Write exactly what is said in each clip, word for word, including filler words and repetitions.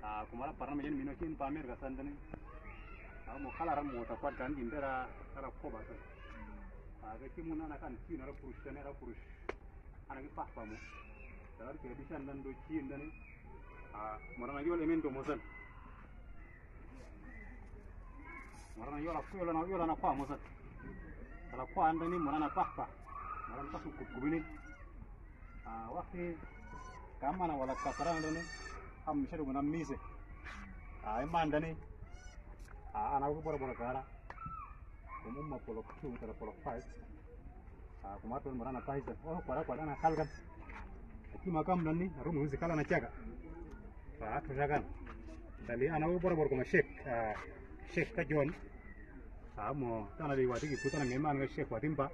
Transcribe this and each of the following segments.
A, kumat aparan me yen mi no kin pa Amerika sandani. A, mo kala ran mo ta kwat kan din dara, dara ko ba ta. A, ke kimu na na kan ki na ra kurus tane, ra kurus. Ana ki pahpa mo. Dara ke di sandani do ki ndani. A, mo ra na yol emen do mo san. Mo ra na yola ku yola na yola na kwa mo san. Kala kwa andani mo ra na pahpa. Mo ra na pasu kut kubini. A, wakti ka mana wala ka sara andani. Am misere mo na mise. A, ima andani. A, ana ko bora bora kara. Kum umma polok two tala polok five. A, kumat mo ra na paisa. O, kwara kwara na kalgan. Aki makam nani, arum uzi kala na chaga. A, to chagan. Dali ana wo bora bora kuma Sheikh, a, Sheikh ka John. A, mo tana de wati ki putana me man ga Sheikh wati mba.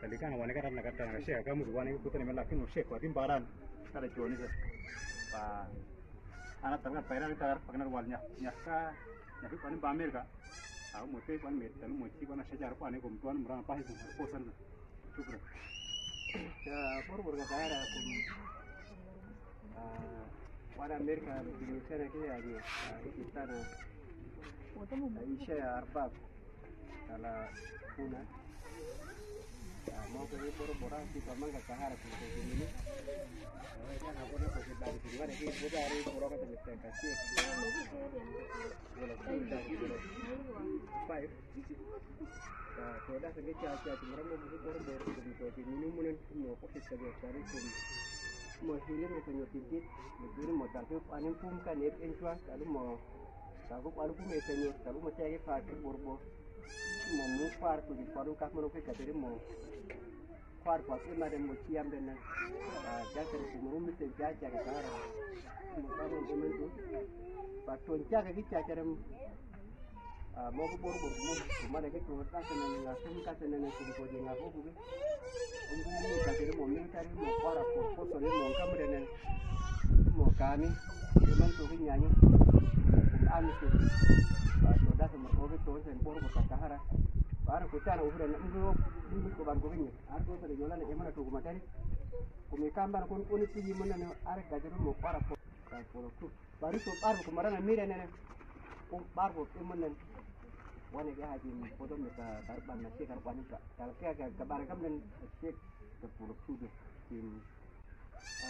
Dali kana wane ka tana ka tana ga Sheikh ka mu wane ki putana me lakin mo Sheikh wati mba ran. Kala John isa. A, ana tanga pairan ta pakna wal nya, nya ka, nya ki kwani ba Amerika. A, mo te kwani me tanu mo chi kwani shajar kwani ko mtuan murana paisa ko san. Shukran. Ya, bor bor ka tara kum, a, wana Amerika, bini sana ke ya ni, a, ikitana. A, isha ya arbab. Kala kuna. A, mo ko ni bor bor a, ki pa manga kahara kum ko ni. A, ya na ko ni ko ki ba ki wana ki buda ari bor ka ta ni ka si. Wala ki ta wala. Five. Ka, ko da ka ge cha cha ti mura mo bu ko ro bo ko bi to ti munu munen mo ko se ka ge ka ri ko. Mo hile mo ko nyo ti ti. Mo duri mo da ko ani pum ka ne en chwa ka lu mo. Ka ko alu pum e ka nyo ka lu mo cha ge pa ti bor bo. Mo mu par ko di ko lu ka mo ko ka ti mo. Kwar kwar ima de mo chiyam de na. A, jakar kumuru mi te jakar kara. Mo karo de men tu. Pa ton jakar ki jakar mo. A, mo ko bor bor mo. Kuma de ki to ta kana na kum ka sana na kum ko de na ko ko. Mo ko mo ka de mo mi ka de mo kwara ko ko so le mo ka mo de na. Mo kani. Mo man to ki nyanyo. Ami to. Pa to da mo ko ki to sen bor bor ka kahara. Ba ko ta na u de na. Mo ko ban ko ni. Ar ko sa de yola ne emana to kuma tari. Kumi kamba na kon oni ti yimo na ne ar gajero mo kwara ko. Ka polo ku. Bari so bar ko mara na mire ne ne. Ko bar ko imo ne. Wane ga haji mo podo me ka bar ban na se kar kwani ka. Ka ke ka bar kam ne se ka polo ku de. Kim. A,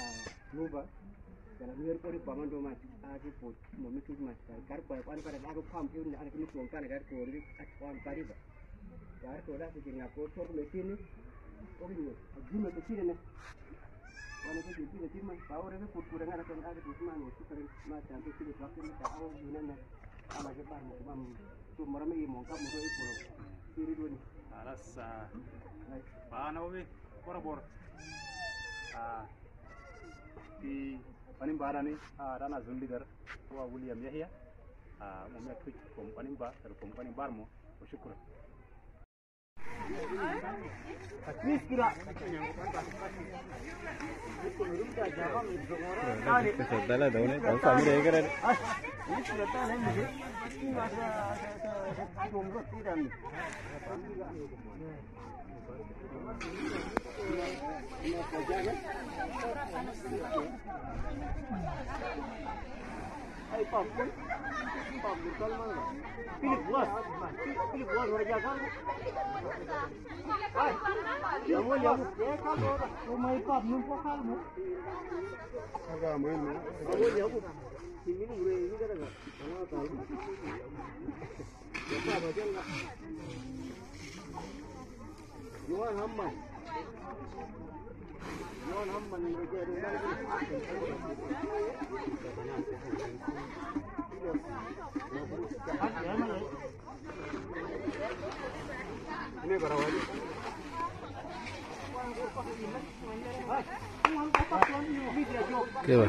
nuba. Kala nuer ko ri pamando ma. A ke po mo mi tu ma. Kar kwani kar a ko pam tu na a ke mi ko kan kar ko ri a ko pariba. Yar ko da ke nga ko tor me tini. Ko ni a gume ko tini ne. Wane ko tini tini ma. Pa ore ko ko ngana ko ade ko ma no ko ma ta ko tini pa ko ta o ni ne. Ala ke par mo ma to mara me mo ka mo ko iporo. Tiri do ni. Ala sa. Ba na obi bora bora. A, ti pani bara ni a dana zun leader wa William Yahya. A, mo me tuj kompani ba, kompani bar mo. Wa shukran. Ay, pap. Pap, brutal man. Pilip, was. Pilip, was, wara jakan. Ay. Yamu, yamu. Oh, my pap, nung po kalmo. Aga, man, man. Yamu, yamu. Ini mure, ini kada ka. Ana kalmo. Yohan Hamman. Yohan Hamman. Ini bara wali. Keba.